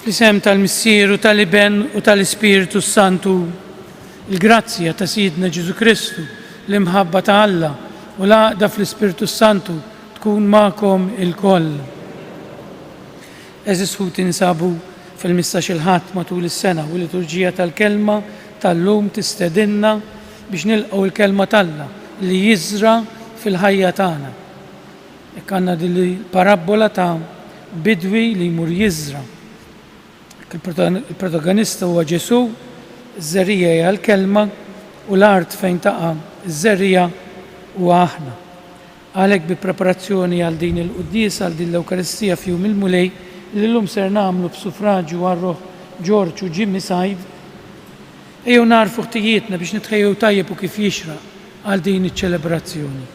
Fl-isem tal-Missier u tal-Iben u tal-Ispirtu s-Santu, il-grazzja ta' Sidna Ġesù Kristu, l-imħabba ta' Alla u l-għaqda fl-Ispirtu s-Santu tkun magħkom ilkoll. Għeżież ħuti ninsabu fil-mistax-il Ħadd matul is-sena u l-liturġija tal-Kelma tal-lum tistedinna biex nilqgħu l-Kelma t'Alla li jiżra' fil-ħajja tagħna. Hekk għandna din il-parabbola ta' bidwi li jmur jiżra'. Hekk il-protagonista huwa Ġesù, iż-żerriegħa hija l-Kelma u l-art fejn taqa' ż-żerriegħa huwa aħna. Għalhekk bi preparazzjoni għal din il-quddiesa, għal din l-Ewkaristija f'Jum il-Mulej, li llum ser nagħmlu b'sufraġju għal ruħ Ġorġ u Jimmy Said, ejjew nagħrfu ħtijietna biex nitħejjew tajjeb u kif jixraq għal din iċ-ċelebrazzjoni.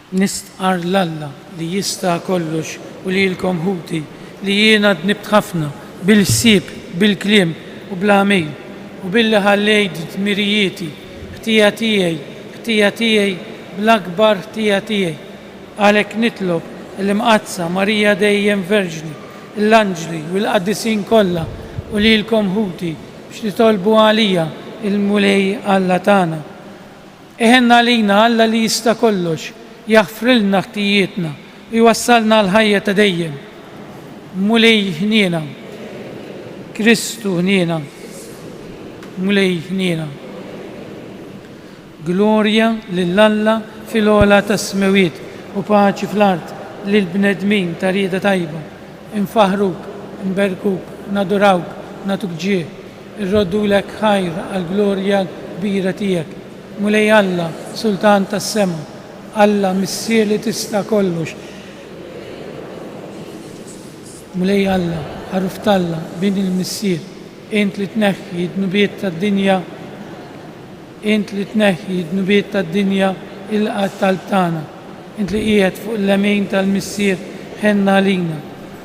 Nistqarr 'l Alla li jista' kollox u lilkom ħuti, li jiena dnibt ħafna, bil-ħsieb, bil-kliem u bl-għemil, u billi ħallejt dmirijieti, ħtija tiegħi, ħtija tiegħi, bl-akbar ħtija tiegħi. Għalhekk nitlob l-Imqaddsa Marija dejjem Verġni, l-anġli u l-qaddisin kollha u lilkom ħuti biex titolbu għalija l-Mulej Alla tagħna. Iħenn għalina Alla li jista' kollox, jaħfrilna ħtijietna u jwassalna għall-ħajja ta' dejjem. Mulej ħniena. Kristu ħniena. Mulej ħniena. Glorja lil Alla fil-ogħla tas-smewwiet u paċi fl-art lill-bnedmin ta' rieda tajba. Infaħħruk, inberkuk, nadurawk, nagħtuk ġieħ, irroddulek ħajr għall-glorja kbira tiegħek. Mulej Alla, Sultan tas-sema, Alla, Missier li tista' kollox, Mulej Alla, Ħaruf t'Alla, Bin il-Missier, int li tneħħi d-dnubiet tad-dinja, Int li tneħħi d-dnubiet tad-dinja, ilqa' t-talb tagħna. Int li qiegħed fuq il-lemin tal-Missier, ħenn għalina.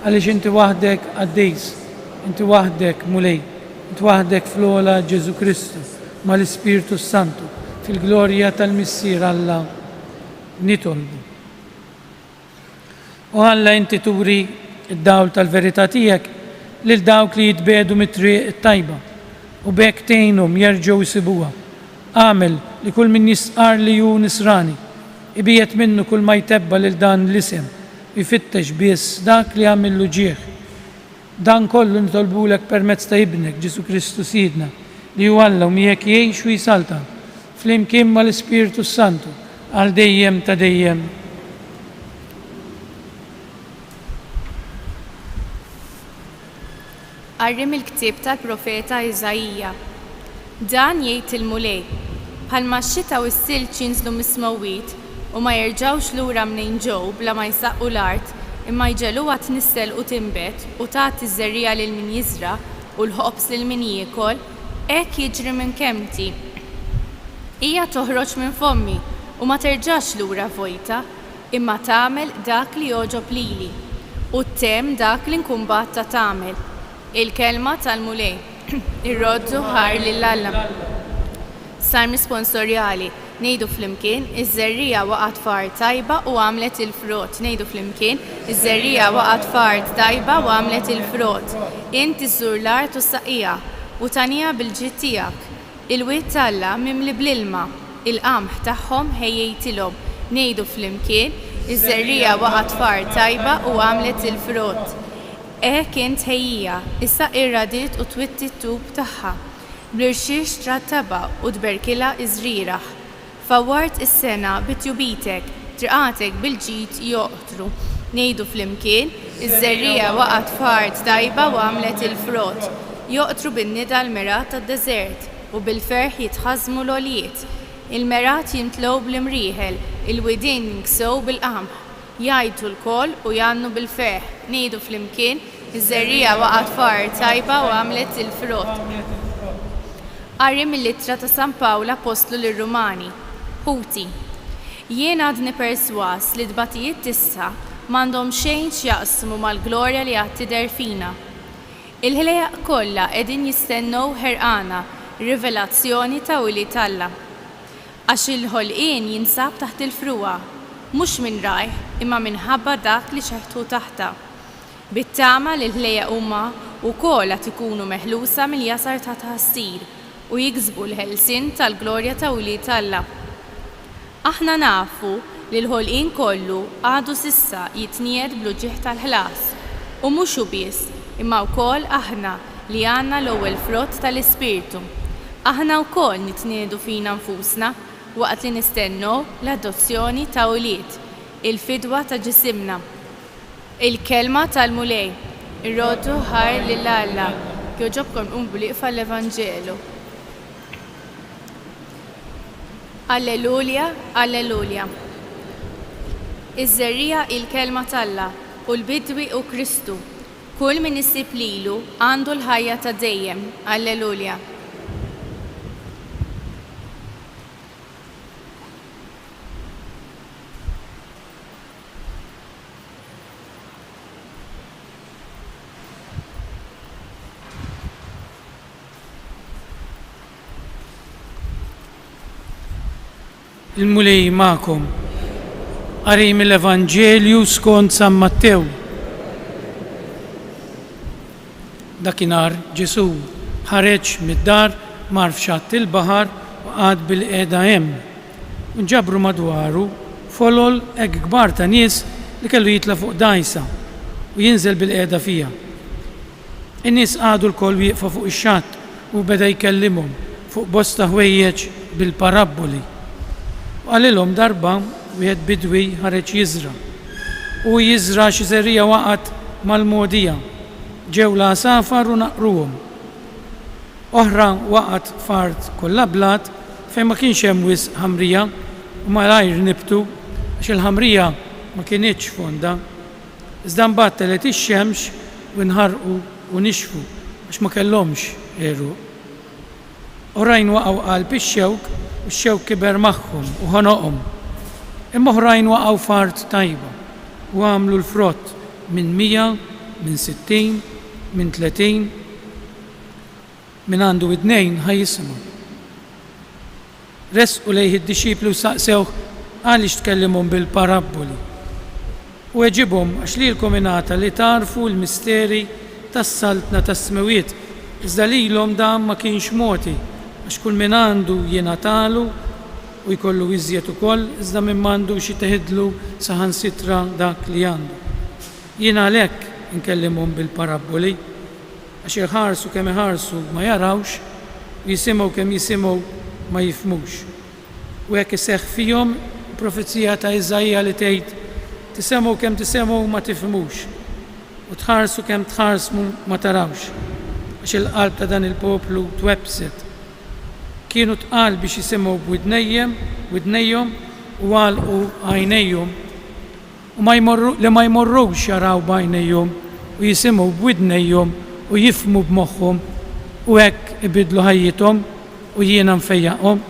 Għaliex inti waħdek qaddis, inti waħdek Mulej, int waħdek fl-ogħla Ġesù Kristu, mal-Ispirtu s-Santu, fil-glorja tal-Missier Alla, nitolbu. O Alla inti turi d-dawl tal-verità tiegħek lil dawk li jitbiegħdu mit-triq it-tajba u b'hekk tgħinhom jerġgħu jsibuha. Agħmel li kull min jistqarr li hu Nisrani, ibiegħed minnu kull ma jtebba' lil dan l-isem u jfittex biss dak li jagħmillu ġieħ. Dan kollu nitolbulek permezz ta' Ibnek, Ġesù Kristu Sidna, li hu Alla u miegħek jgħix u jsaltan, flimkien mal-Ispirtu s-Santu, għal dejjem ta' dejjem. Qari mill-ktieb tal-profeta Iżaija. Dan jgħid il-Mulej, Bħalma x-xita u s-silġ jinżlu mis-smewwiet u ma jerġgħux lura mnejn ġew bla ma jsaqqu l-art, imma jġegħluha tnissel u tinbet u tagħti ż-żerriegħa lil min jiżra' u l-ħobż lil min jiekol, hekk jiġri minn kelmti. Hija toħroġ minn fommi u ma terġax lura vojta, imma tagħmel dak li jogħġob lili, u ttemm dak li nkun bgħattha tagħmel. Il-Kelma tal-Mulej. Irroddu ħajr lil Alla. Salm risponsorjali. Ngħidu flimkien, Iż-żerriegħa waqgħet f'art tajba u għamlet il-frott. Ngħidu flimkien, Iż-żerriegħa waqgħet f'art tajba u għamlet il-frott. Int iżżur l-art u ssaqiha, u tagħniha bil-ġid tiegħek. Il-wied t'Alla mimli bl-ilma, il-qamħ tagħhom ħejjejtilhom. Ngħidu flimkien, Iż-żerriegħa waqgħet f'art tajba u għamlet il-frott. Hekk int tħejjiha, issaqqi r-radiet u twitti t-tub tagħha. Bl-irxiex trattabha u tberkilha ż-żrieragħ. Fawwart is-sena bi tjubitek, triqatek bil-ġid joqtru. Ngħidu flimkien, Iż-żerriegħa waqgħet f'art tajba u għamlet il-frott. Joqtru bin-nida l-mergħat tad-deżert, u bil-ferħ jitħażżmu l-għoljiet. Il-mergħat jimtlew bl-imrieħel, il-widien jinksew bil-qamħ. Jgħajtu lkoll u jgħannu bil-ferħ. Ngħidu flimkien, Iż-żerriegħa waqgħet f'art tajba u għamlet il-frott. Qari mill-Ittra ta' San Pawl Appostlu lir-Rumani. Ħuti, jien għadni persważ li t-tbatijiet t'issa m'għandhom xejn x'jaqsmu mal-glorja li għad tidher fina. Il-ħlejjaq kollha qegħdin jistennew ħerqana r-rivelazzjoni ta' wlied Alla. Għax il-ħolqien jinsab taħt il-frugħa, mhux minn rajh, imma minħabba dak li xeħtu taħtha. Bit-tama li l-ħlejjaq huma wkoll għad ikunu meħlusa mill-jasar ta' tħassir u jiksbu l-ħelsien tal-glorja ta' wlied Alla. Aħna nafu li l-ħolqien kollu għadu s'issa jitniegħed bl-uġigħ tal-ħlas, u mhux hu biss, imma wkoll aħna li għandna l-ewwel frott tal-Ispirtu. Aħna wkoll nitniegħdu fina nfusna waqt li nistennew l-adozzjoni ta' ulied, il-fidwa ta' ġisimna. Il-Kelma tal-Mulej. Irroddu ħajr lil Alla. Jogħġobkom nqumu bil-wieqfa għall-Evanġelu. Allelulia, Allelulia. Iż-żerriegħa hi l-Kelma t'Alla, u l-bidwi hu Kristu. Kull min isib lilu għandu l-ħajja ta' dejjem. Allelulia. Il-Mulej magħkom. Qari mill-Evanġelju skont San Mattew. Dakinhar Ġesù ħareġ mid-dar, mar f'xatt il-baħar u qagħad bilqiegħda hemm. U nġabru madwaru folol hekk kbar ta' nies li kellu jitla' fuq dgħajsa u jinżel bilqiegħda fiha. In-nies qagħdu lkoll wieqfa fuq ix-xatt u hu beda jkellimhom fuq bosta ħwejjeġ bil-parabboli. U qalilhom, Darba wieħed bidwi ħareġ jiżra'. U hu jiżra' xi żerriegħa waqgħet mal-mogħdija. Ġew l-għasafar u naqqruhom. Oħra waqgħet f'art kollha blat fejn ma kienx hemm wisq ħamrija u malajr nibtu għax il-ħamrija ma kinitx fonda. Iżda mbagħad telgħet ix-xemx u nħarqu u nixfu għax ma kellhomx għeruq. Oħrajn waqgħu qalb ix-xewk u x-xewk kiber magħhom u ħonoqhom. Imma oħrajn waqgħu f'art tajba u għamlu l-frott minn 100, minn 60, minn 30. Min għandu widnejn ħa jisma'. Resqu lejh id-dixxipli u staqsewh għaliex tkellimhom bil-parabboli. Hu weġibhom, Għax lilkom ingħata li tagħrfu l-misteri tas-saltna tas-smewwiet, iżda lilhom dan ma kienx mogħti, għax kull min għandu jingħatalu u jkollu iżjed ukoll, iżda min m'għandux jiteħidlu saħansitra dak li għandu. Jien għalhekk inkellimhom bil-parabboli. Għax iħarsu kemm iħarsu ma jarawx, u jisimgħu kemm jisimgħu ma jifhmux. U hekk iseħħ fihom il-profezija ta' Iżaija li tgħid, Tisemgħu kemm tisemgħu ma tifhmux, u tħarsu kemm tħarsmu ma tarawx, għax il-qalb ta' dan il-poplu twebbset. Kienu tqal biex jisimgħu b'widnejjem, widnejhom, u għalqu għajnejhom. U ma jmorru, li ma jmorrux jaraw b'għajnejhom u jisimgħu b'widnejhom u jifhmu b'moħħhom u hekk ibiddlu ħajjithom u jiena nfejjaqhom.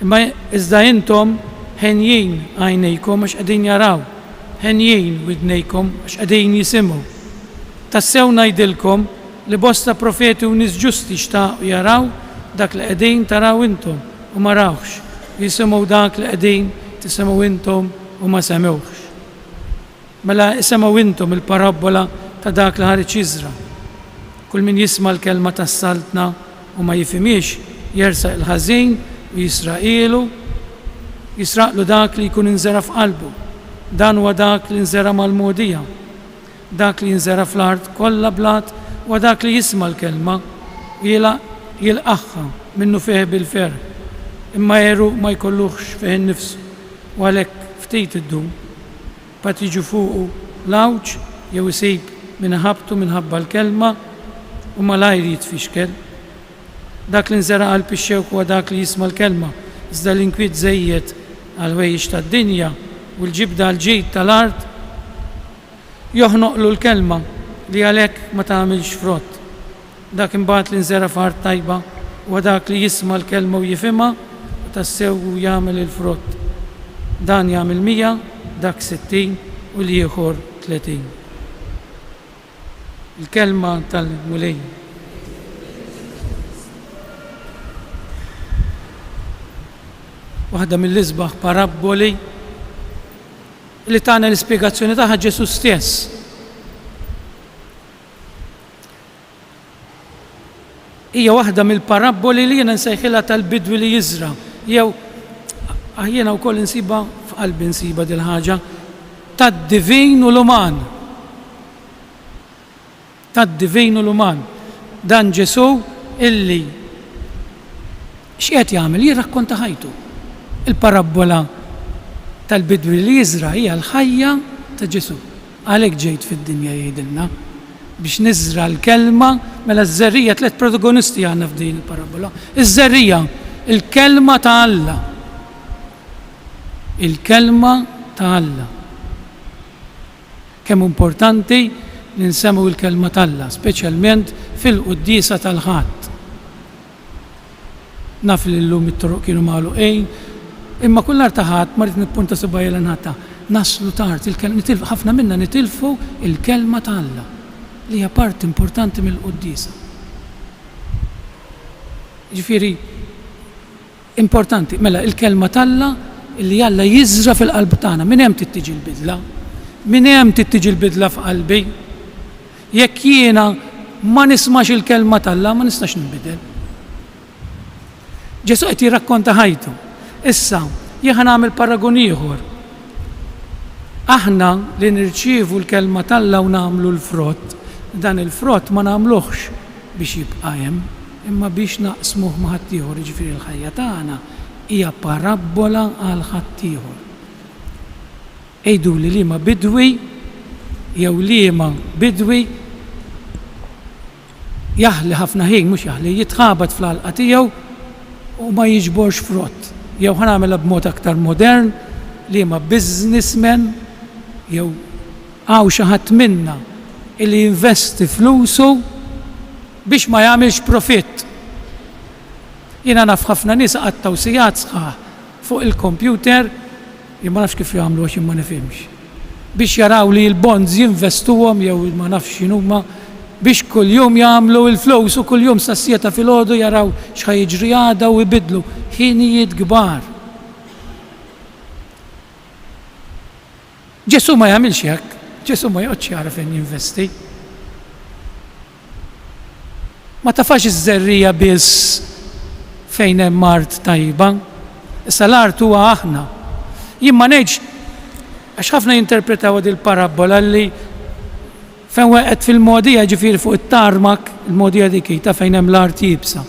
Imma iżda intom henjin għajnejkom għax qegħdin jaraw, henjin widnejkom għax qegħdin jisimgħu. Tassew ngħidilkom li bosta profeti u nies ġusti xtaqu jaraw dak li qegħdin taraw intom u ma rawhx, u jisimgħu dak li qegħdin tisimgħu intom u ma semgħuhx. Mela isemgħu intom il-parabbola ta' dak li ħareġ jiżra'. Kull min jisma' l-kelma tas-saltna u ma jifhimhiex, jersaq il-ħażin u jisraqhielu, jisraqlu dak li jkun inżera' f'qalbu. Dan huwa dak li nżera' mal-mogħdija. Dak li jinżera' fl-art kollha blat huwa dak li jisma' l-kelma u jilqagħha minnufih bil-ferħ, imma għeruq ma jkolluhx fih innifsu u għalhekk ftit iddum. Mbagħad jiġu fuqu l-għawġ jew isib min iħabbtu minħabba l-kelma u malajr jitfixkel. Dak li nżera' qalb ix-xewk huwa dak li jisma' l-kelma, iżda l-inkwiet żejjed għall-ħwejjeġ tad-dinja u l-ġibda għall-ġid tal-art joħnoqlu l-kelma, li għalhekk ma tagħmilx frott. Dak imbagħad li nżera' f'art tajba huwa dak li jisma' l-kelma u jifhimha u tassew hu jagħmel il-frott. Dan jagħmel 100, dak 60 u l-ieħor 30. Il-Kelma tal-Mulej. Waħda mill-isbaħ parabboli li tana l-ispjegazzjoni tagħha Ġesù stess. Hija waħda mill-parabboli li jiena nsejħilha tal-bidwi li jiżra' jew ah jiena wkoll insibha f'qalbi nsibha dil-ħaġa tad-divin u l-uman. Tad-divin u l-uman. Dan Ġesù illi x'qiegħed jagħmel? Jirrakkonta ħajtu. Il-parabbola tal-bidwi li jiżra' hija l-ħajja ta' Ġesù. Għalhekk ġejt fid-dinja jgħidilna, biex niżra' l-kelma, mela ż-żerriegħa, tlett protagonisti għandna f'din il-parabbola. Iż-żerriegħa, il-kelma ta' Alla. Il-kelma ta' Alla. Kemm hu importanti li nsemgħu l-kelma t'Alla, speċjalment fil-quddiesa tal-Ħadd. Naf li llum it-toroq kienu magħluqin, imma kull nhar ta' Ħadd, ma rrid nippunta subgħajja lejn ħadd, ta' naslu tard, il-kelma, ħafna minna nitilfu l-kelma ta' Alla, li hija parti importanti mill-quddiesa. Jiġifieri, importanti, mela il-kelma t'Alla li Alla jiżra' fil-qalb tagħna, minn hemm trid tiġi l-bidla. Minn hemm trid tiġi l-bidla f'qalbi. Jekk jiena ma nismax il-Kelma t'Alla, ma nistax ninbidel. Ġesù qed jirrakkonta ħajtu. Issa, jien ħa nagħmel paragun ieħor. Aħna li nirċievu l-Kelma t'Alla u nagħmlu l-frott, dan il-frott ma nagħmluhx biex jibqa' hemm, imma biex naqsmuh ma' ħaddieħor, jiġifieri l-ħajja tagħna hija parabbola għal ħaddieħor. Għiduli liema bidwi jew liema bidwi jaħli ħafna ħin, mhux jaħli, jitħabat fl-għalqa tiegħu u ma jiġborx frott. Jew ħa nagħmilha b'mod aktar modern, liema businessman jew hawn xi ħadd minna illi jinvesti flusu biex ma jagħmilx profitt. Jiena naf ħafna nies iqattgħu sigħat sħaħ fuq il-kompjuter, jien ma nafx kif jagħmlu għax jien ma nifhimx, biex jaraw li l-bonds jinvestuhom jew ma nafx x'inhuma, biex kuljum jagħmlu l-flus u kuljum sas-siegħa ta' filgħodu jaraw x'ħa jiġri għada u jbiddlu. Ħinijiet kbar. Ġesù ma jagħmilx hekk, Ġesù ma joqgħodx jara fejn jinvesti. Ma tafax iż-żerriegħa biss fejn hemm art tajba. Issa l-art huwa aħna. Jien ma ngħidx għax ħafna jinterpretawha dil-parabbola li fejn waqgħet fil-mogħdija ġifieri fuq it-tarmak, il-mogħdija dik hi ta' fejn hemm l-art iebsa.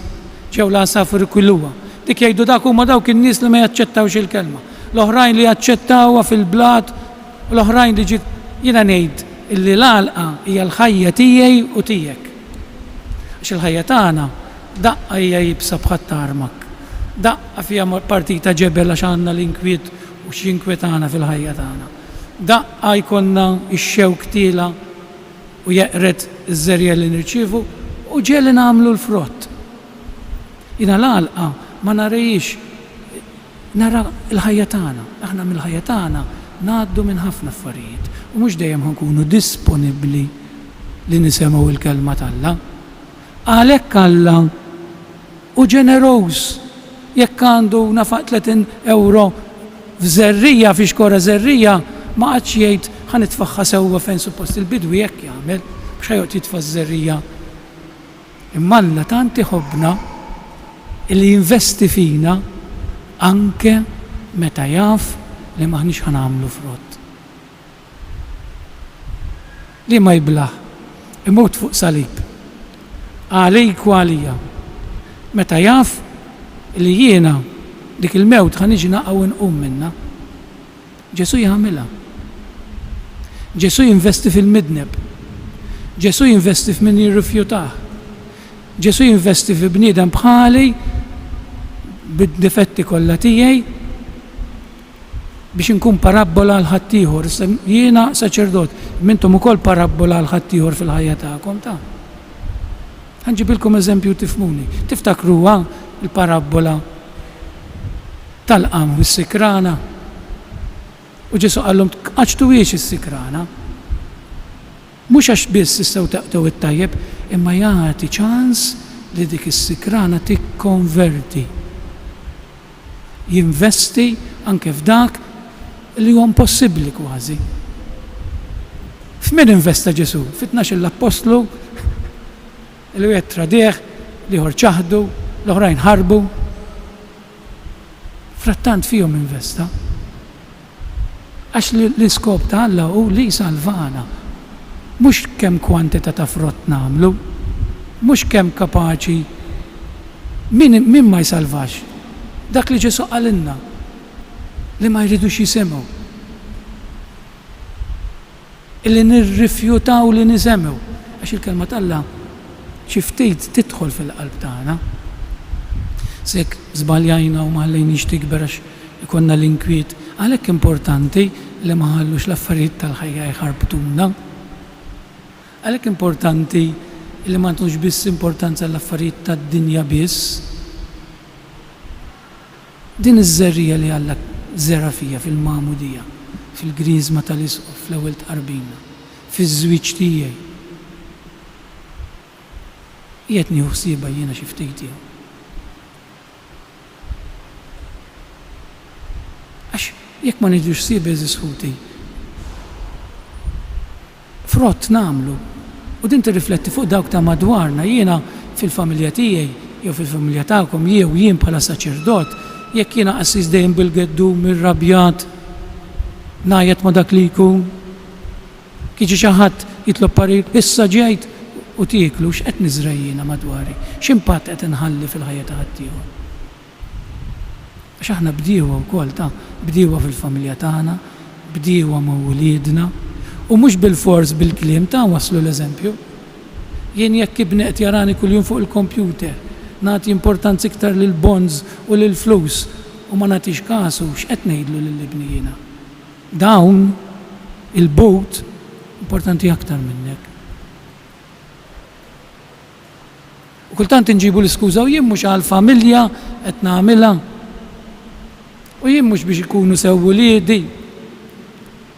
Ġew l-għasafar ikiluha. Dik jgħidu dak huma dawk in-nies li ma jaċċettawx il-kelma. L-oħrajn li jaċċettawha fil-blat U l-oħrajn li ġiet jiena ngħid illi l-għalqa hija l-ħajja tiegħi u tiegħek. Għax il-ħajja tagħna daqqa hija iebsa bħat-tarmak. Daqqa fiha partita ġebel għax għandna l-inkwiet u x'jinkwetana fil-ħajja tagħna. Daqqa jkollna x-xewk tiela' u jeqred iż-żerriegħa li nirċievu u ġieli nagħmlu l-frott. Jiena l-għalqa ma narahiex Nara l-ħajja tagħna. Aħna mill-ħajja tagħna ngħaddu minn ħafna affarijiet u mhux dejjem ħa nkunu disponibbli li nisemgħu l-Kelma t'Alla. Għalhekk Alla hu ġeneruż. Jekk għandu nafaq 30 ewro f'żerriegħa, fi xkora żerriegħa, ma qagħadx jgħid ħa nitfagħha sewwa fejn suppost. Il-bidwi hekk jagħmel, mhux ħa joqgħod jitfa' ż-żerriegħa Imma Alla tant iħobbna li jinvesti fina anke meta jaf li m'aħniex ħa nagħmlu frott. Liema jiblah imut fuq salib għalik u għalija meta jaf li jiena dik il-mewt ħa niġi naqa' u nqum minnha. Ġesù jagħmilha. Ġesù jinvesti fil-midneb. Ġesù jinvesti f'min jirrifjutah. Ġesù jinvesti fi bniedem bħali bid-difetti kollha tiegħi biex inkun parabbola għal ħaddieħor. Issa jiena saċerdot, imma intom ukoll parabbola għal ħaddieħor fil-ħajja tagħkom ta'. Ħa nġibilkom eżempju tifhmuni. Tiftakruha l-parabbola tal-qamħ u s-sikrana? U Ġesù qallhom tqaċċtuhiex is-sikrana. Mhux għax biss tistgħu taqtgħu it-tajjeb, imma jagħti ċans li dik is-sikrana tikkonverti. Jinvesti anke f'dak li huwa impossibbli kważi. F'min investa Ġesù? Fit-tnax-il appostlu li wieħed tradih, l-ieħor ċaħdu, l-oħrajn ħarbu. Frattant fihom investa. Għax l-iskop ta' Alla hu li jsalvana. Mhux kemm kwantità ta' frott nagħmlu, mhux kemm kapaċi min min ma jsalvax? Dak li Ġesù qalilna li ma jridux jisimgħu. Illi nirrifjutaw li nisemgħu, għax il-Kelma t'Alla xi ftit tidħol fil-qalb tagħna. Se jekk żbaljajna u ma ħallejniex tikber għax ikollna l-inkwiet, għalhekk importanti li ma nħallux l-affarijiet tal-ħajja jħarbtuna. Għalhekk importanti li ma nagħtux biss importanza l-affarijiet tad-dinja biss. Din iż-żerriegħa li Alla żera' fija fil-magħmudija, fil-griżma tal-Isqof, fl-ewwel tqarbina, fiż-żwieġ tiegħi, qiegħed nieħu ħsiebha jiena xi ftit jew? Għax jekk ma nieħdux ħsiebha, għeżież ħuti, frott nagħmlu. U din tirrifletti fuq dawk ta' madwarna. Jiena fil-familja tiegħi jew fil-familja tagħkom jew jien bħala saċerdot, jekk jiena qassis dejjem bil-geddum, irrabjat, ngħajjat ma' dak li jkun, jiġi xi ħadd jitlob parir, issa ġejt u tieklu, x'qed niżra' jiena madwari? X'impatt qed inħalli fil-ħajja ta' ħaddieħor? Għax aħna bdiewa wkoll ta', bdiewa fil-familja tagħna, bdiewa ma' uliedna, u mhux bilfors bil-kliem ta' nwasslu l-eżempju. Jien jekk ibni qed jarani kuljum fuq il-kompjuter, nagħti importanza iktar lill-bonds u lill-flus u ma nagħtix kasu, x'qed ngħidlu lil ibni jiena? Dawn, il-but, importanti aktar minnek. U kultant inġibu l-iskuża u jien mhux għall-familja qed nagħmilha. U jien mhux biex ikunu sew uliedi.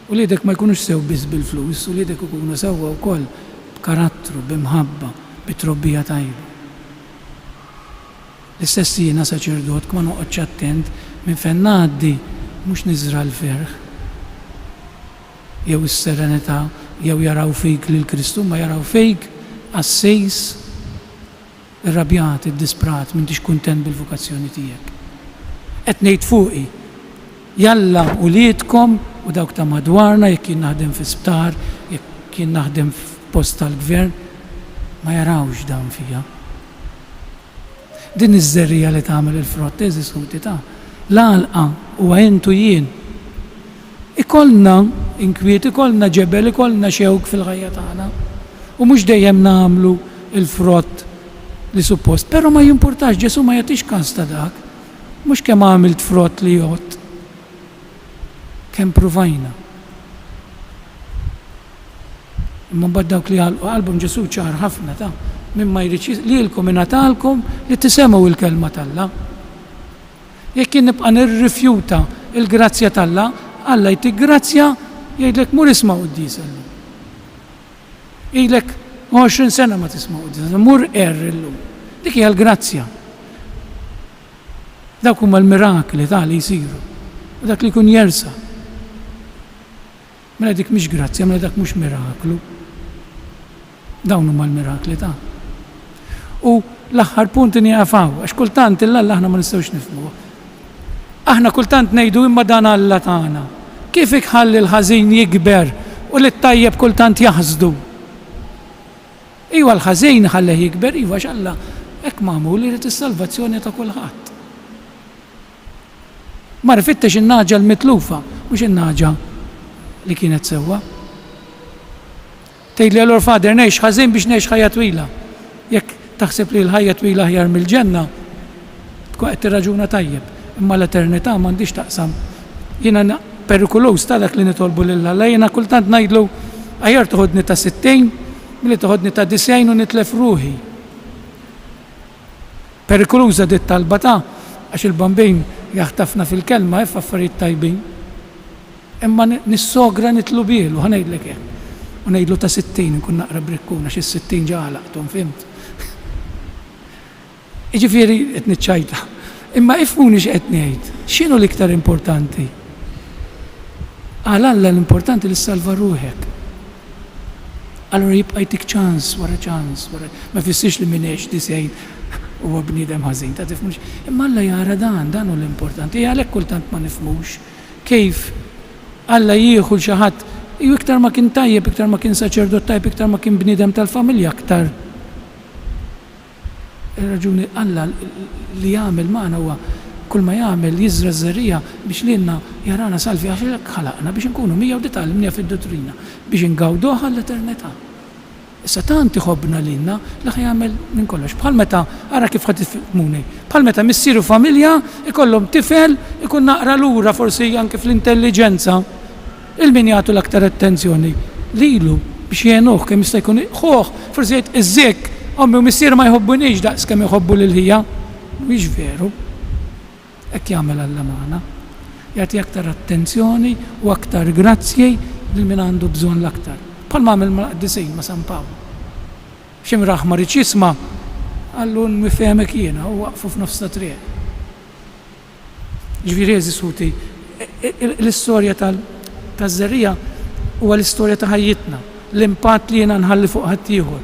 Uliedek ma jkunux sew biss bil-flus, uliedek ikunu sewwa wkoll b'karattru, b'imħabba, bi trobbija tajba. L-istess jiena saċerdot ma noqgħodx attent minn fejn ngħaddi mhux niżra' l-ferħ. jew is-serenità jew jaraw fik lil Kristu imma jaraw fik qassis irrabjat, iddisprat, m'intix kuntent bil-vokazzjoni tiegħek. Qed ngħid fuqi. Jalla uliedkom u dawk ta' madwarna jekk jien naħdem fi sptar, jekk jien naħdem f'post tal-gvern, ma jarawx dan fija. Din iż-żerriegħa li tagħmel il-frott, għeżież ħuti, ta' l-għalqa huwa int u jien. Ikollna inkwiet, ikollna ġebel, ikollna xewk fil-ħajja tagħna. U mhux dejjem nagħmlu l-frott li suppost. Però ma jimpurtax, Ġesù ma jagħtix każ ta' dak. Mhux kemm għamilt frott li jgħodd. Kemm pruvajna. Imma mbagħad dawk li għalqu qalbhom Ġesù ċar ħafna ta' min ma jridx lilkom ingħatalkom li tisemgħu l-kelma t'Alla. Jekk jien nibqa' nirrifjuta l-grazzja t'Alla, Alla jtik grazzja jgħidlek mur isma' quddiesa llum. Ilek 20 sena ma tisma' quddiesa, mur qerr illum. Dik hija l-grazzja. Dawk huma l-mirakli ta' li jsiru. U dak li jkun jersa'. Mela dik mhix grazzja, mela dak mhux miraklu. Dawn huma l-mirakli ta'. U l-aħħar punt nieqaf hawn, għax kultant 'il Alla aħna ma nistgħux nifhmuh. Aħna kultant ngħidu imma dan Alla tagħna. Kif iħalli l-ħażin jikber u lit-tajjeb kultant jaħsdu? Iva l-ħażin iħallih jikber, iva għax Alla hekk magħmul irid is-salvazzjoni ta' kulħadd. Mar ifittex in-nagħġa l-mitlufa, mhux in-nagħġa li kienet sewwa. Tgħidli allura Father ngħix ħażin biex ngħix ħajja twila. Jekk taħseb li l-ħajja twila aħjar mill-ġenna, tkun qed tirraġuna tajjeb. Imma l-eternità m'għandhiex taqsam. Jiena perikoluż ta' dak li nitolbu lil Alla. Jiena kultant ngħidlu aħjar toħodni ta' 60 milli toħodni ta' 90 u nitlef ruħi. Perikoluża dit-talba ta' għax il-Bambin jaħtafna fil-kelma eh f'affarijiet tajbin. Imma nissogra nitlubielu, ħa ngħidlek hekk. U ngħidlu ta' 60 inkun naqra brikkun għax is-60 ġa għalaqthom, fhimt? Jiġifieri qed niċċajta. Imma ifhmuni x'qed ngħid. X'inhu l-iktar importanti? Għal Alla l-importanti li ssalva ruħek. Allura jibqa' jtik ċans wara ċans wara ma jfissirx li min għex 90 huwa bniedem ħażin, ta' tifhmux. Imma Alla jara dan, dan hu l-importanti. Għalhekk kultant ma nifhmux kif Alla jieħu 'l xi ħadd ju iktar ma kien tajjeb, iktar ma kien saċerdot tajjeb, iktar ma kien bniedem tal-familja, aktar Ir-raġuni Alla li jagħmel magħna huwa kull ma jagħmel jiżra' ż-żerriegħa biex lilna jarana salvi għax hekk ħalaqna biex inkunu miegħu di tgħallimniha fid-duttrina biex ingawduh għall-eternità. Issa tant iħobbna lilna li ħa jagħmel minn kollox. Bħal meta, ara kif ħa tifhmuni, bħal meta missier u familja jkollhom tifel ikun naqra lura forsi anke fl-intelliġenza. Lil min jagħtu l-aktar attenzjoni? Lilu, biex jgħinuh kemm jista' jkun. Ħuh, forsi jgħid, iż-żikk, ommi u missieri ma jħobbunix daqs kemm iħobbu lil ħija. Mhuwiex veru. Hekk jagħmel Alla magħna. Jagħti aktar attenzjoni u aktar grazzji lil min għandu bżonn l-aktar. Bħalma għamel mal-qaddisin, ma' San Pawl. Xi mraħ ma riedx jisma', qallu nifhmek jiena u waqqfu f'nofs ta' triq. Jiġifieri għeżież ħuti, l-istorja taż-żerriegħa huwa l-istorja ta' ħajjitna, l-impatt li jiena nħalli fuq ħaddieħor.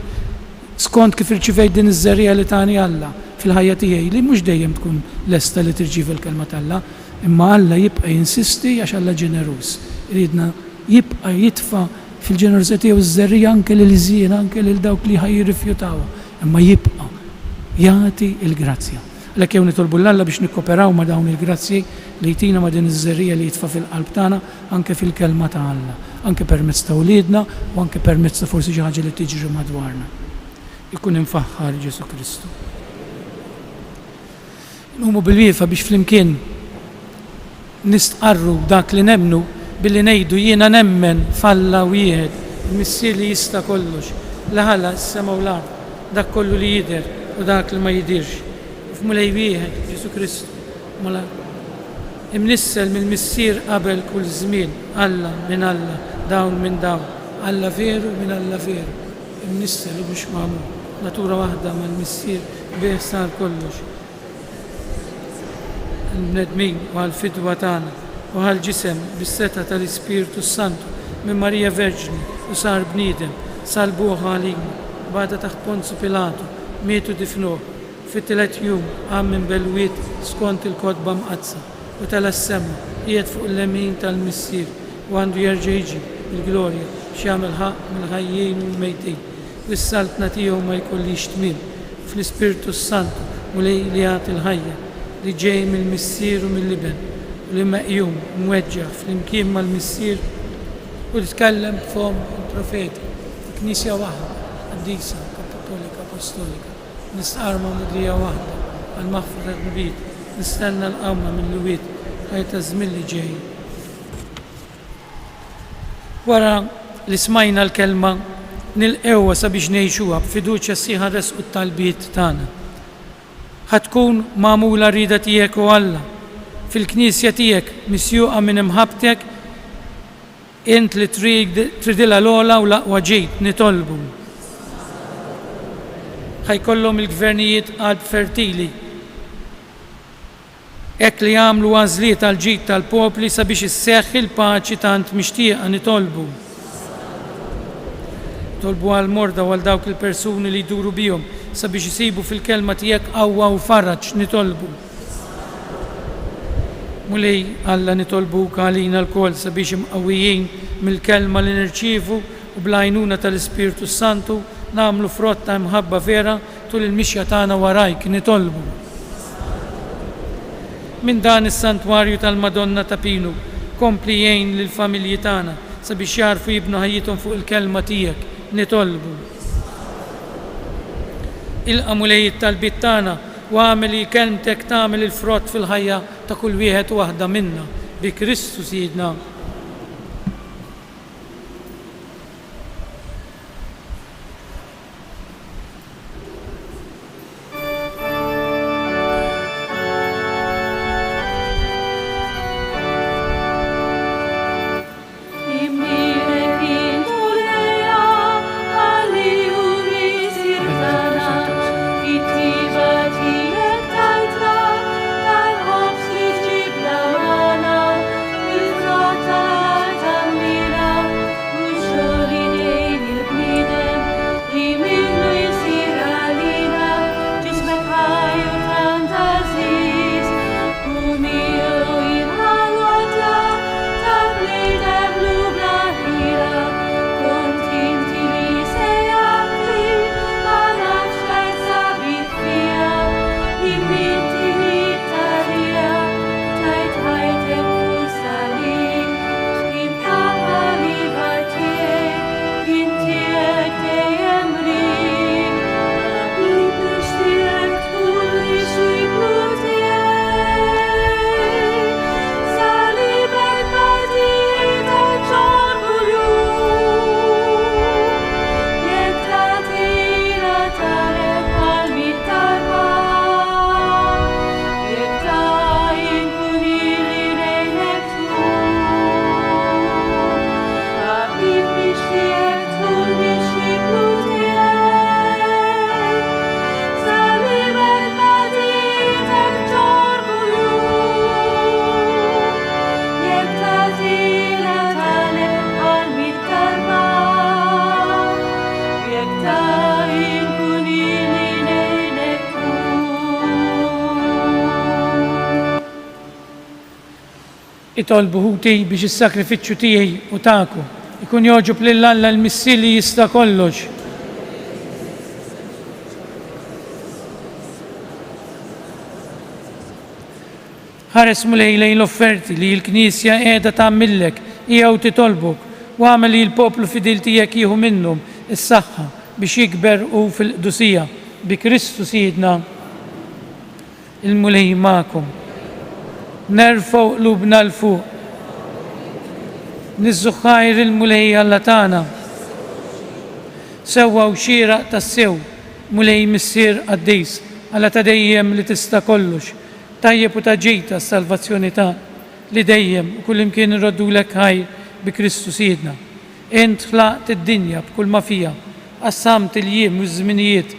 Skont kif irċivejt din iż-żerriegħa li tani Alla fil-ħajja tiegħi, li mhux dejjem tkun lesta li tirċievi l-kelma t'Alla, imma Alla jibqa' jinsisti għax Alla ġeneruż. Iridna jibqa' jitfa' fil-ġenerożità tiegħu ż-żerriegħa anke lill-ħżiena, anke lil dawk li ħa jirrifjutawha, imma jibqa' jagħti l-grazzja. Għalhekk ejjew nitolbu 'l Alla biex nikkoperaw ma' dawn il-grazzji li jtina ma' din iż-żerriegħa li jitfa' fil-qalb tagħna anke fil-Kelma ta' Alla, anke permezz ta' wliedna u anke permezz ta' forsi xi ħaġa li tiġri madwarna. Ikun imfaħħar Ġesù Kristu. Inqumu bil-wieqfa biex flimkien Nistqarru dak li nemmnu billi ngħidu jiena nemmen f'Alla wieħed, il-Missier li jista' kollox, li ħalaq is-sema u l-art, dak kollu li jidher u dak li ma jidhirx, u f'Mulej wieħed, Ġesù Kristu, Mula, imnissel mill-Missier qabel kull żmien, Alla minn Alla, dawl minn dawl, Alla veru minn Alla veru, imnissel u mhux magħmul, natura waħda mal-Missier, bih sar kollox. Għall-bnedmin u għall-fidwa tagħna, u ħa l-ġisem bis-setgħa tal-Ispirtu s-Santu minn Marija Verġni u sar bniedem, salbuh għalina, bata taħt Ponzu Pilatu, miet u difnuh, fit-tielet jum qam minn bel-wied skont il-Kotba Mqaddsa, u tela' s-sema, qiegħed fuq il-lemin tal-Missier, u għandu jerġa' jiġi bil-glorja biex jagħmel ħaqq mill-ħajjin u l-mejtin. U s-saltna tiegħu ma jkollhiex tmiem. Fl-Ispirtu s-Santu, Mulej li jagħti l-ħajja, li ġej mill-Missier u mill-Iben, u li meqjum, mweġġaħ flimkien mal-Missier u li tkellem b'fomm il-profeti, fi Knisja waħda, qaddisa, kattolika, apostolika, nistqarr magħmudija waħda għall-maħfra tad-dnubiet, nistenna l-qawma mill-iwiet, ħajja taż-żmien li ġej. Wara li smajna l-Kelma, nilqgħuha sabiex ngħixuha b'fiduċja sħiħa nressqu t-talbiet tagħna. Ħa tkun magħmula r-rieda tiegħek, o Alla, fil-Knisja tiegħek misjuqa minn imħabbtek, int li tridilha l-ogħla u l-aqwa ġid, nitolbu. Ħa jkollhom il-gvernijiet qalb fertili, Hekk li jagħmlu għażliet għall-ġid tal-popli sabiex isseħħ il-paċi tant mixtieqa, nitolbu. Nitolbu għall-morda u għal dawk il-persuni li jduru bihom sabiex isibu fil-Kelma tiegħek qawwa u faraġ, nitolbu. Mulej Alla nitolbuk għalina lkoll sabiex imqawwijin mill-Kelma li nirċievu u bl-għajnuna tal-Ispirtu s-Santu nagħmlu frott ta' imħabba vera Tul il-mixja tagħna warajk nitolbu. Minn dan is-Santwarju tal-Madonna ta' Pinu, kompli għin lill-familji tagħna sabiex jagħrfu jibnu ħajjithom fuq il-Kelma tiegħek. Nitolbu. Ilqa' Mulej it-talbiet tagħna u agħmel li Kelmtek tagħmel il-frott fil-ħajja ta' kull wieħed u waħda minna. Bi Kristu Sidna. Itolbu ħuti biex is-sagrifiċċju tiegħi u tagħkom ikun jogħġob lil Alla l-Missier li jista' kollox. Ħares Mulej lejn l-offerti li l-Knisja qiegħda tagħmillek hija u titolbok, u agħmel li l-poplu fidil tiegħek jieħu minnhom is-saħħa biex jikber hu fil-qdusija, bi Kristu Sidna. Il-Mulej magħkom. Nerfgħu qlubna 'l fuq. Niżżu ħajr il-Mulej Alla tagħna. Sewwa u xieraq tassew, Mulej Missier qaddis, Alla ta' dejjem li tista' kollox, tajjeb u ta' ġid għas-salvazzjoni tagħna, li dejjem u kullimkien inroddulek ħajr bi Kristu Sidna. Int ħlaqt id-dinja b'kull ma fiha, qassamt il-jiem u ż-żminijiet,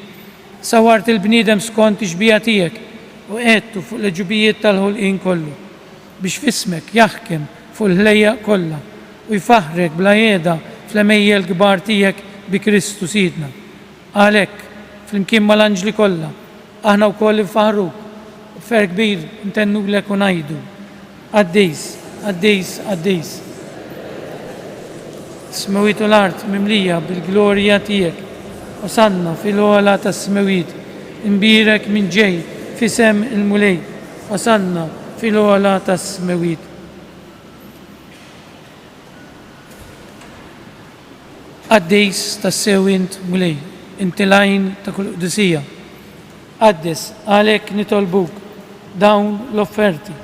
Sawwart il-bniedem skont ix-xbieha tiegħek u qegħedtu fuq l-għeġubijiet tal-ħolqien kollu, biex f'ismek jaħkem fuq il-ħlejjaq kollha u jfaħħrek bla qiegħda fl-għemejjel kbar tiegħek bi Kristu Sidna. Għalhekk, flimkien mal-anġli kollha, aħna wkoll infaħħruk u b'ferħ kbir ntennulek u ngħidu, Qaddis, qaddis, qaddis. Is-smewwiet u l-art mimlija bil-glorja tiegħek. Osanna fil-ogħla tas-smewwiet. Imbierek min ġej f'isem il-Mulej. Osanna fil-ogħla tas-smewwiet. Qaddis tassew int, Mulej, inti l-għajn ta' kull qdusija. Qaddes, għalhekk nitolbuk, dawn l-offerti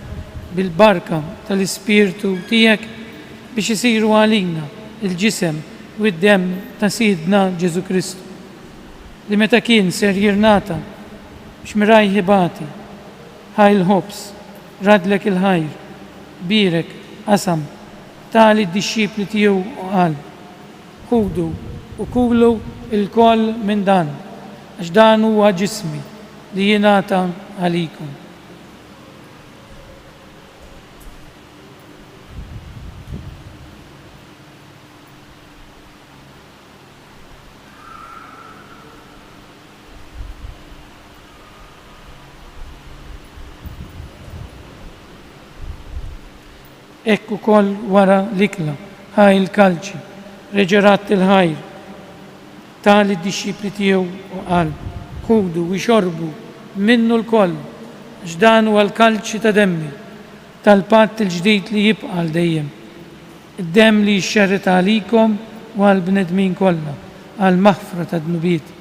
bil-barka tal-Ispirtu tiegħek biex isiru għalina l-ġisem u d-demm ta' Sidna Ġesù Kristu, li meta kien ser jirnata biex mirajh ibati, ħa l-ħobż, raddlek il-ħajr, bierek, qasam, ta lid-dixxipli tiegħu u qal, Ħudu u kulu lkoll minn dan, għax dan huwa ġismi li jingħata għalikom. Hekk ukoll wara l-ikla, ħa l-kalċi, reġa' radd il-ħajr, ta lid-dixxipli tiegħu u qal, Ħudu u ixorbu minnu lkoll, għax dan huwa l-kalċi ta' demmi, tal-patt il-ġdid li jibqa' għal dejjem, id-demm li jixxerred għalikom u għall-bnedmin kollha għall-maħfra tad-dnubiet.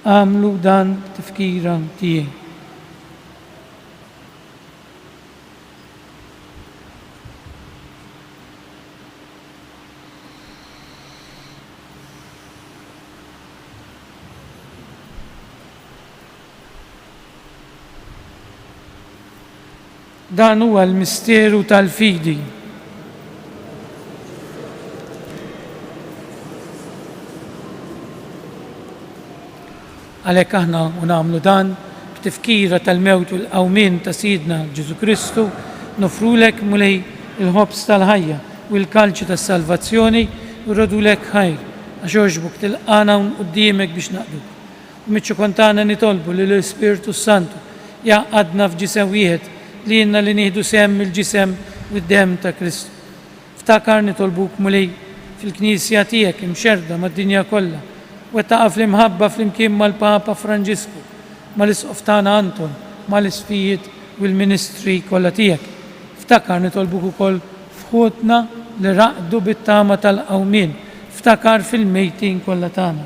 Agħmlu dan b'tifkira tiegħi. Dan huwa l-misteru tal-fidi. Għalhekk aħna u nagħmlu dan, b'tifkira tal-mewt u l-qawmien ta' Sidna Ġesù Kristu, noffrulek, Mulej, il-ħobż tal-ħajja u l-kalċi tas-salvazzjoni u rrodulek ħajr, għax għoġbok tilqagħna hawn quddiemek biex naqduk. U miċ-ċokon tagħna nitolbu li l-Ispirtu s-Santu jgħaqqadna f'ġisem wieħed lilna li nieħdu sehem mill-ġisem u d-demm ta' Kristu. Ftakar, nitolbuk, Mulej, fil-Knisja tiegħek imxerrda mad-dinja kollha, wettaqha fl-imħabba flimkien mal-Papa Franġisku, mal-Isqof tagħna Anton, mal-Isqfijiet u l-ministri kollha tiegħek. Ftakar, nitolbuk ukoll, f'ħutna li raqdu bit-tama tal-qawmien, ftakar fil-mejtin kollha tagħna.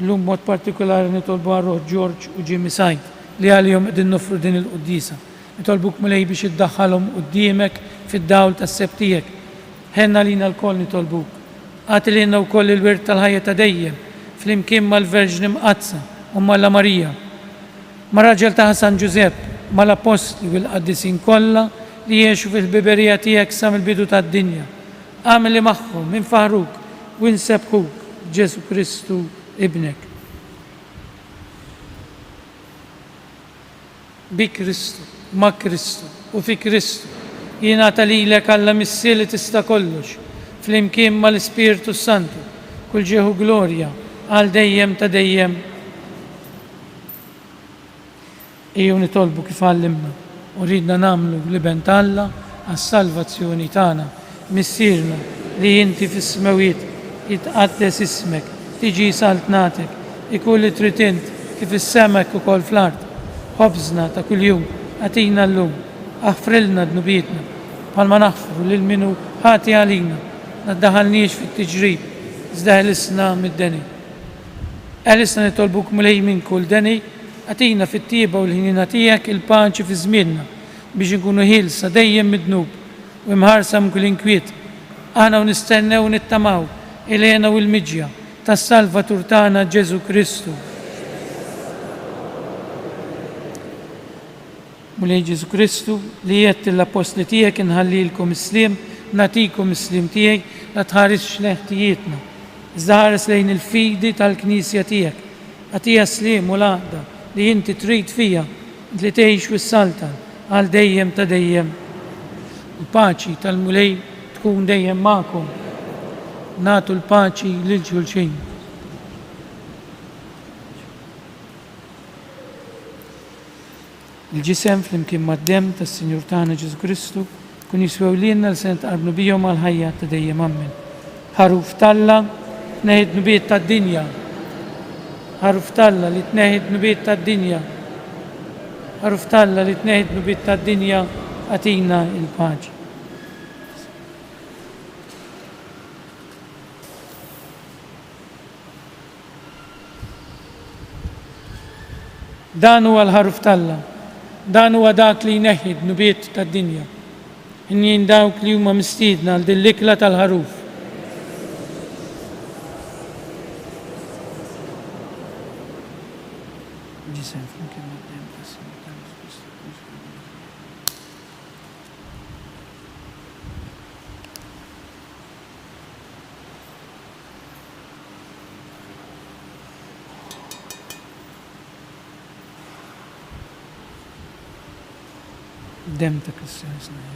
Illum b'mod partikulari nitolbu għal ruħ George u Jimmy Said li għalihom qegħdin noffru din il-quddiesa. Nitolbuk Mulej biex iddaħħalhom quddiemek fid-dawl tas-sebħ tiegħek. Ħenn għalina lkoll nitolbuk. Agħti lilna wkoll il-wirt tal-ħajja ta' dejjem flimkien mal-Verġni Mqaddsa, Omm Alla Marija, mar-raġel tagħha San Ġużepp, mal-Appostli u l-qaddisin kollha li għexu fil-ħbiberija tiegħek sa mill-bidu tad-dinja. Agħmel li magħhom infaħħruk u nsebbħuk b'Ġesù Kristu Ibnek. Bi Kristu, ma' Kristu, u fi Kristu, jingħata lilek Alla Missier li tista' kollox, flimkien mal-Ispirtu s-Santu, kull ġieħ u glorja għal dejjem ta' dejjem. Ejjew nitolbu kif għallimna. u riedna nagħmlu l-Iben t'Alla għas-salvazzjoni tagħna. Missierna li inti fis-smewwiet, jitqaddes ismek, tiġi saltnatek, ikun li trid int kif fis-sema hekk ukoll fl-art. Ħobżna ta' kuljum agħtina llum. Aħfrilna dnubietna, bħalma naħfru lil min hu ħati għalina. La ddaħħalniex fit-tiġrib, iżda ħelisna mid-deni. Eħlisna nitolbuk Mulej minn kull deni, agħtina fit-tjieba u l-ħniena tiegħek il-paċi fi żmienna, biex inkunu ħielsa dejjem mid-dnub u imħarsa minn kull inkwiet, aħna u nistennew u nittamaw il-hena u l-miġja tas-Salvatur tagħna Ġesù Kristu. Mulej Ġesù Kristu, li għedt lill-appostli tiegħek inħallilkom is-sliem, nagħtikom is-sliem tiegħi, la tħarisx lejn ħtijietna, iżda ħares lejn il-fidi tal-Knisja tiegħek. Agħtiha s-sliem u l-għaqda li inti trid fiha, int li tgħix u ssaltan għal dejjem ta' dejjem. Il-paċi tal-Mulej tkun dejjem magħkom. Nagħtu l-paċi lil xulxin. Il-ġisem flimkien mad-demm tas-Sinjur tagħna Ġesù Kristu jkun jiswew lilna li se nitqarbnu bihom għall-ħajja ta' dejjem. Ammen. Ħaruf t'Alla, tneħħi d-dnubiet tad-dinja. Ħaruf t'Alla li tneħħi d-dnubiet tad-dinja. Ħaruf t'Alla li tneħħi d-dnubiet tad-dinja, agħtina l-paċi. Dan huwa l-Ħaruf t'Alla. Dan huwa dak li jneħħi d-dnubiet tad-dinja. Ħnien dawk li huma mistiedna għal din l-ikla tal-Ħaruf. Ġisem flimkien mad-demm tas-Sinjur tagħna Ġesù Kristu. Demm ta' Kristu ħelsna.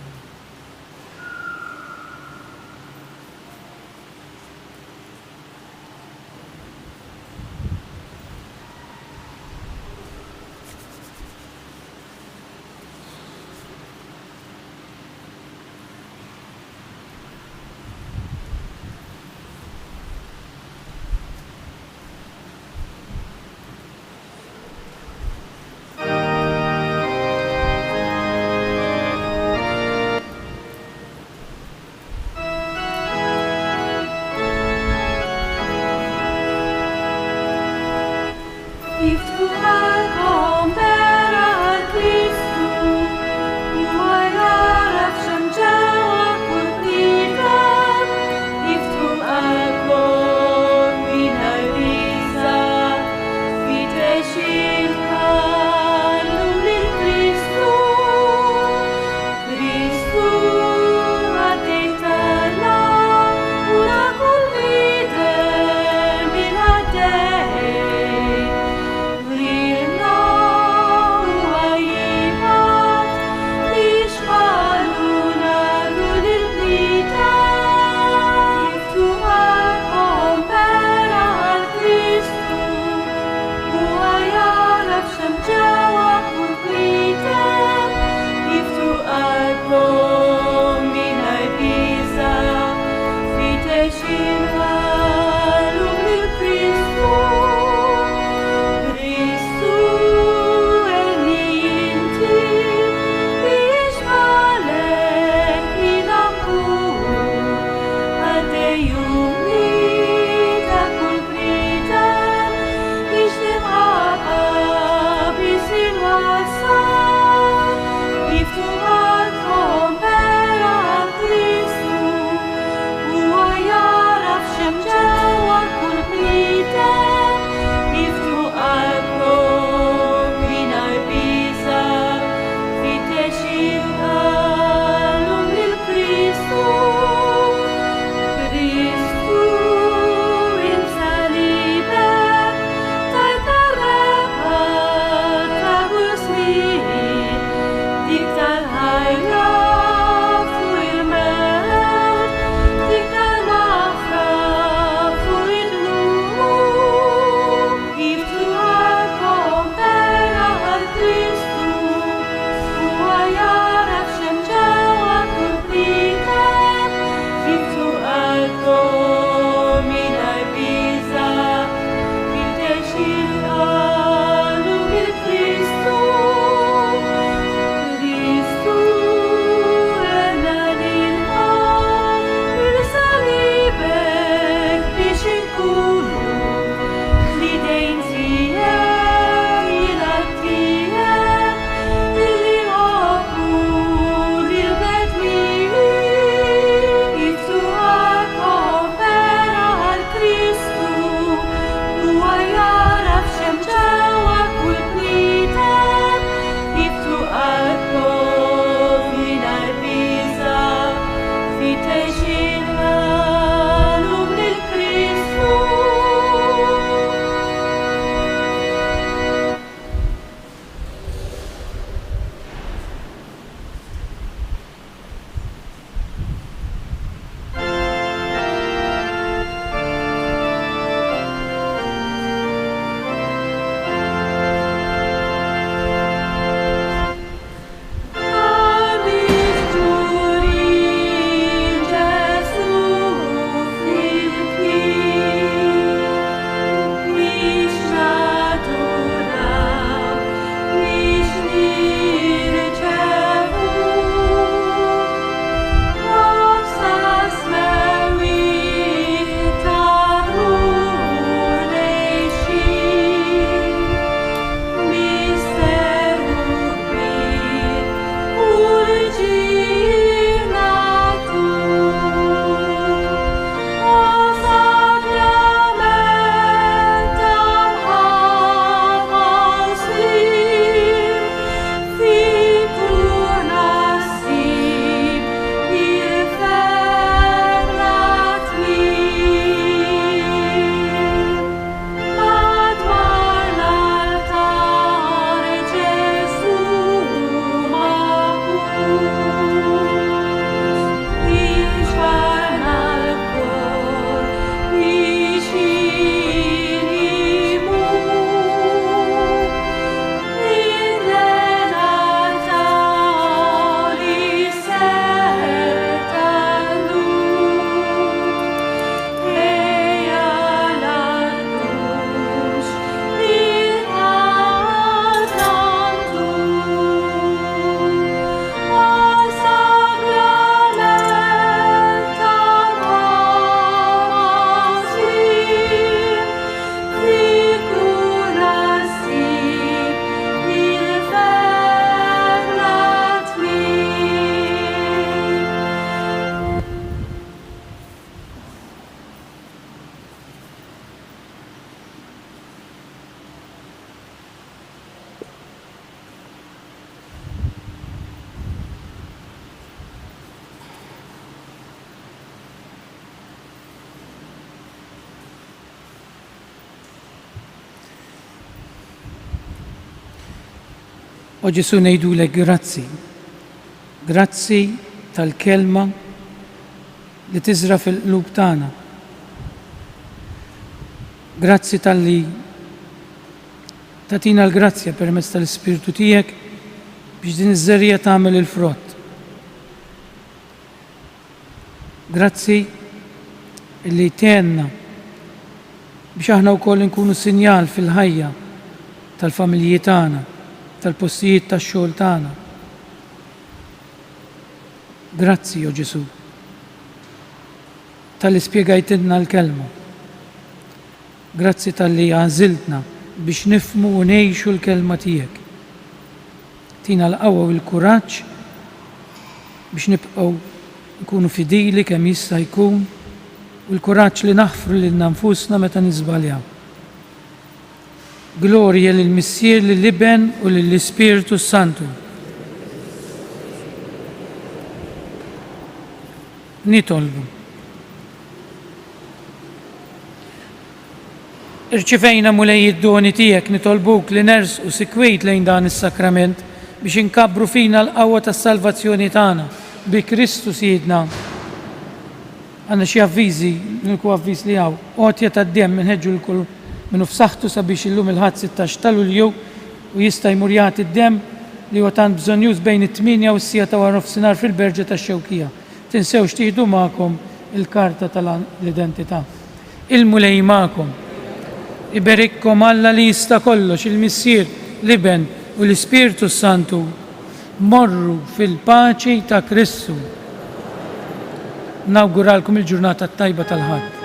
O Ġesù ngħidulek grazzi. Grazzi tal-kelma li tiżra' fil-qlub tagħna. Grazzi talli tagħtina l-grazzja permezz tal-Ispirtu tiegħek biex din iż-żerriegħa tagħmel il-frott. Grazzi li tgħinna biex aħna wkoll inkunu sinjal fil-ħajja tal-familji tagħna, tal-postijiet tax-xogħol tagħna. Grazzi, o Ġesù, talli spjegajtilna l-Kelma. Grazzi talli għażiltna biex nifhmu u ngħixu l-Kelma tiegħek. Tina l-qawwa u l-kuraġġ biex nibqgħu nkunu fidili kemm jista' jkun u l-kuraġġ li naħfru lilna nfusna meta niżbaljaw. Glorja lill-Missier, lill-Iben u lill-Ispirtu s-Santu. Nitolbu. Irċivejna, Mulej, id-doni tiegħek, nitolbuk li nersqu sikwit lejn dan is-sakrament biex inkabbru fina l-qawwa tas-salvazzjoni tagħna, bi Kristu Sidna. Għandna xi avviżi, l-uniku avviż li hawn, għotja tad-demm inħeġġu lil kull min hu f'saħħtu sabiex illum il-Ħadd 16 ta' Lulju u jista' jmur jagħti d-demm li huwa tant bżonnjuż bejn it-tmienja u s-siegħa ta' waranofsinhar fil-Berġa tax-Xewkija. Tinsewx tieħdu magħkom il-karta tal-identità. Il-Mulej magħkom. Iberikkom Alla li jista' kollox, il-Missier, l-Iben, u l-Ispirtu s-Santu. Morru fil-paċi ta' Kristu. Nawguralkom il-ġurnata t-tajba tal-Ħadd.